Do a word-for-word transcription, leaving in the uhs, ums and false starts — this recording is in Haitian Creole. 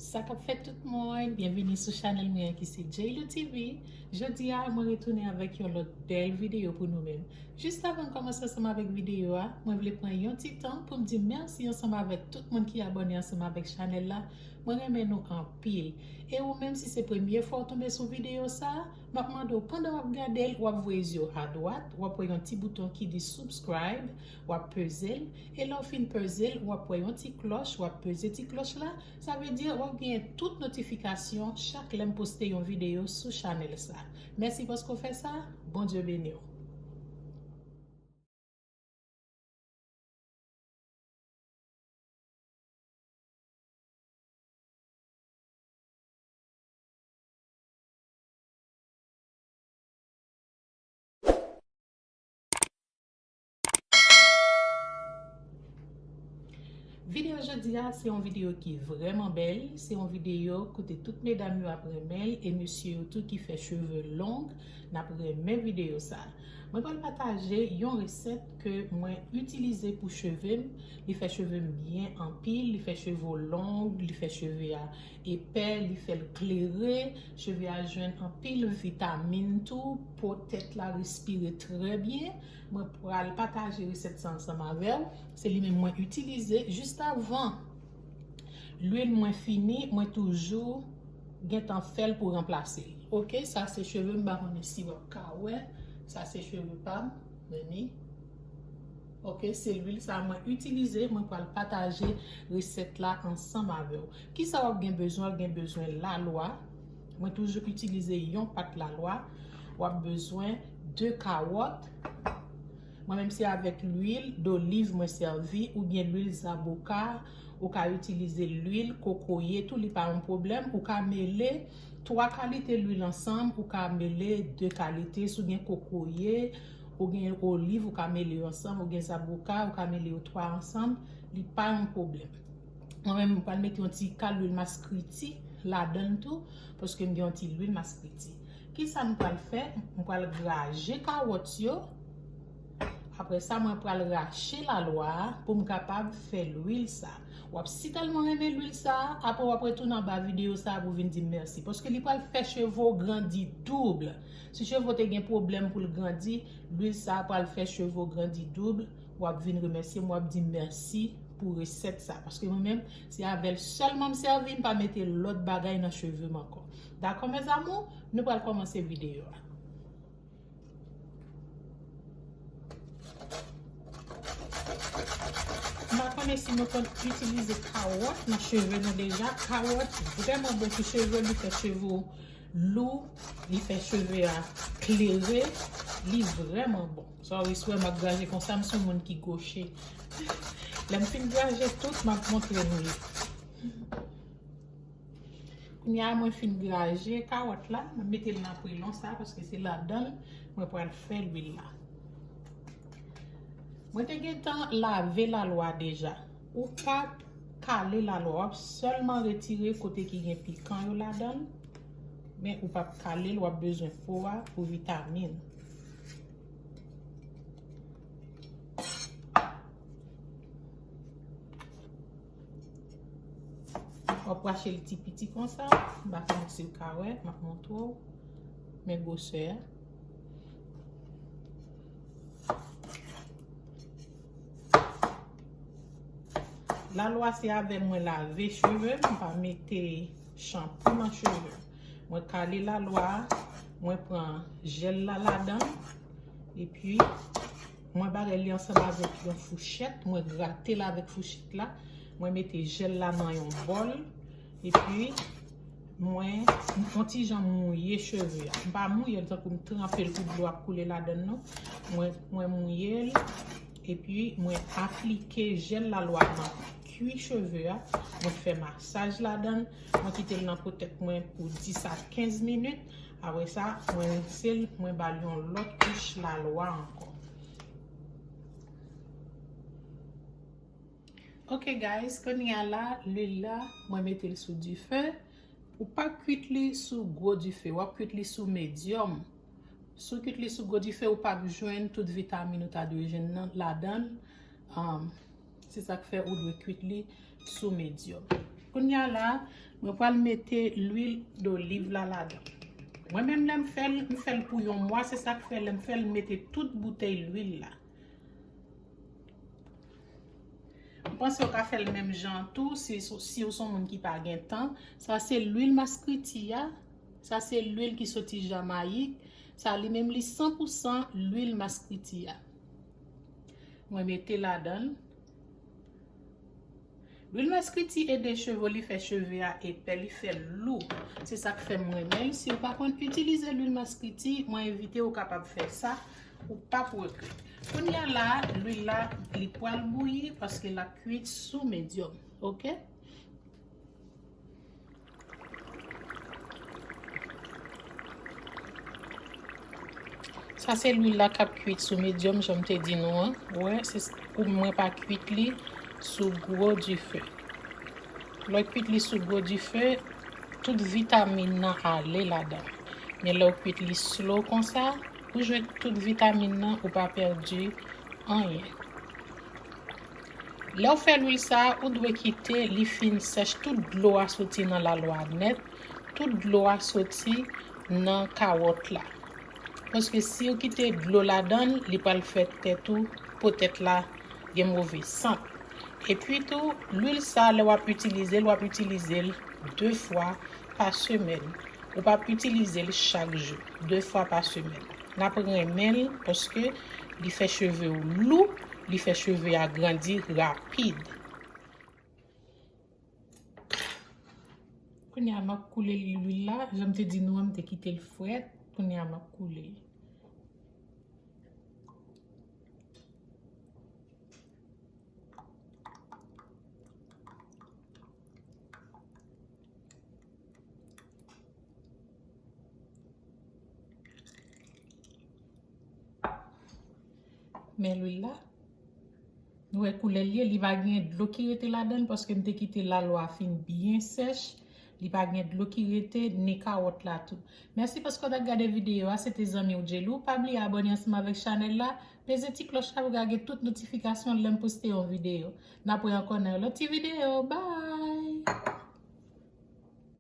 Sa k ap fèt tout moun, byenvini sou chanèl mwen an ki se J L O T V. Jodi a, mwen retounen avèk yon lòt bèl videyo pou nou menm. Jis avan n kòmanse ansanm avèk videyo a, mwen vle pran yon ti tan pou m di mèsi ansanm avèk tout moun ki abòne ansanm avèk chanèl la. Mwen renmen nou anpil. E ou menm, si se premye fwa w tonbe sou videyo sa a, m ap mande w, pandan w ap gade l, w ap voye zye w adwat, w ap wè yon ti bouton ki di subscribe, w ap peze l. E lè w fin peze l, w ap wè yon ti klòch, w ap peze ti klòch la. Sa vle di w ap genyen tout notifikasyon chak lè m poste yon videyo sou chanèl sa. Mèsi paske w fè sa. Bondye beni w. Videyo jodi a, se yon videyo ki vrèman bèl. Se yon videyo kote tout medam yo ap renmen l e mesye yo tou ki fè cheve long, n ap renmen videyo sa. Mwen pral pataje yon resèt ke mwen itilize pou cheve m. Li fè cheve m byen anpil, li fè cheve w long, li fè cheve a epè, li fè l klere, cheve a jwenn anpil vitamin tou, po tèt la respire trè byen. Mwen pral pataje resèt sa ansanm avè w. Se li menm mwen itilize. Jis avan lwil mwen fini, mwen toujou gentan fè l pou ranplase l. Oke, sa se cheve m, m pa konnen si w ap ka wè. Sa se cheve pa m, men ni. Oke, se lwil sa mwen itilize, mwen pral pataje resèt la ansanm avè w. Kisa w ap gen bezwen? W ap gen bezwen lalwa. Mwen toujou itilize yon pat lalwa. W ap bezwen de kawòt. Mwen menm se avèk lwil doliv mwen sèvi oubyen lwil zaboka. Ou ka itilize lwil kokoye tou, li pa yon pwoblèm. Ou ka mele twa kalite lwil ansanm, ou ka mele de kalite. Si w gen kokoye, ou gen oliv, ou ka mele yo ansanm, ou gen zaboka, ou ka mele yo twa ansanm, li pa yon pwoblèm. Mwen menm, mwen pral mete yon ti kal lwil maskriti ladan l tou, paske m gen yon ti lwil maskriti. Kisa m pral fè? M pral graje kawòt yo. Apre sa, mwen pral rache lalwa a pou m kapab fè lwil sa. W ap si tèlman renmen lwil sa, apre w ap retounen anba videyo sa pou vin di m mèsi. Paske li pral fè cheve w grandi doub. Si cheve w te gen pwoblèm pou l grandi, lwil sa pral fè cheve w grandi doub. W ap vin remèsye m, w ap di m mèsi pou resèt sa. Paske mwen menm, se avè l sèlman m sèvi, m pa mete lòt bagay nan cheve m ankò. Dakò, mes amours? Nou pral kòmanse videyo a. M pa konnen si nou konn itilize kawòt nan cheve nou deja. Kawòt vrèman bon pou cheve, li fè cheve w lou, li fè cheve a klere, li vrèman bon. Sa w wè m ap graje konsa, m se yon moun ki goche. Lè m fin graje tout, m ap montre nou li. Kounye a mwen fin graje kawòt la, mwen mete l nan prelon sa, paske se ladan l mwen pral fè lwil la. Mwen te gentan lave lalwa deja. Ou p ap kale lalwa, w ap sèlman retire kote ki gen pikan yo ladan l. Men ou p ap kale l, w ap bezwen po a pou vitamin. W ap rache l ti piti konsa. M pa konnen si w ka wè, m ap montre w. Men gwosè a. Lalwa se avè l mwen lave cheve m, m pa mete chanpou nan cheve m. Mwen kale lalwa a, mwen pran jèl la ladan l, epi mwen bare li ansanm avèk yon fouchèt, mwen grate l avèk fouchèt la, mwen mete jèl la nan yon bòl, epi mwen, m fè yon ti jan mouye cheve a. M pa mouye l tankou m tranpe l pou dlo ap koule ladan l non. Mwen, mwen mouye l, epi mwen aplike jèl lalwa nan kwi cheve a. Mwen fè masaj ladan l. Mwen kite l nan po tèt mwen pou dis a kenz minit. Apre sa, mwen rense l, mwen ba l yon lòt kouch lalwa ankò. Ok guys, kounye a la, lwil la, mwen mete l sou dife. Ou pa kwit li sou gwo dife, w ap kwit li sou medyòm. Si w kwit li sou gwo dife, ou p ap jwenn tout vitamin ou ta dwe jwenn nan ladan l. Um, se sa k fè ou dwe kwit li sou medyòm. Kounye a la, mwen pral mete lwil doliv la ladan. Mwen menm lè m fè l, m fè l pou yon mwa, se sa k fè lè m fè l, m mete tout boutèy lwil la. M panse w ka fè l menm jan tou, si, si w se yon moun ki pa gen tan. Sa se lwil maskriti a. Sa se lwil ki soti Jamayik. Sa li menm li san pou san lwil maskriti a. Mwen mete ladan l. Lwil maskriti ede cheve w, li fè cheve a epè, li fè l lou. Se sa k fè m renmen l. Si w pa konn itilize lwil maskriti, mwen envite w kapab fè sa. Ou p ap regrèt. Kounye a la, lwil la, li pral bouyi paske l ap kwit sou medyòm. Oke? Sa se lwil la k ap kwit sou medyòm, jan m te di nou an. Ou wè, se pou mwen pa kwit li sou gwo dife. Lè w kwit li sou gwo dife, tout vitamin nan ale ladan. Men lè w kwit li slow konsa, ou jwenn tout vitamin nan, ou pa pèdi anyen. Lè w fè lwil sa a, ou dwe kite li fin sèch, tout dlo a soti nan lalwa nèt, tout dlo a soti nan kawòt la. Paske si w kite dlo ladan l, li pral fè tèt ou, po tèt la gen move sant. Epi tou, lwil sa a, lè w ap itilize l, w ap itilize l de fwa pa semèn. Ou p ap itilize l chak jou, de fwa pa semèn. N ap renmen l paske li fè cheve w lou, li fè cheve a grandi rapid. Kounye a, m ap koule lwil la. Jan m te di nou an, m te kite l frèt. Kounye a, m ap koule l. Men lwil la. Nou wè koulè l ye, li pa gen dlo ki rete ladan l paske m te kite lalwa a fin byen sèch. Li pa gen dlo ki rete, ni kawòt la tou. Mèsi paske w t ap gade videyo a, se te zanmi w Djelou. Pa bliye abòne ansanm avèk chanèl la, peze ti klòch la pou w ka gen tout notifikasyon lè m poste yon videyo. N ap wè ankò nan yon lòt ti videyo. Bye!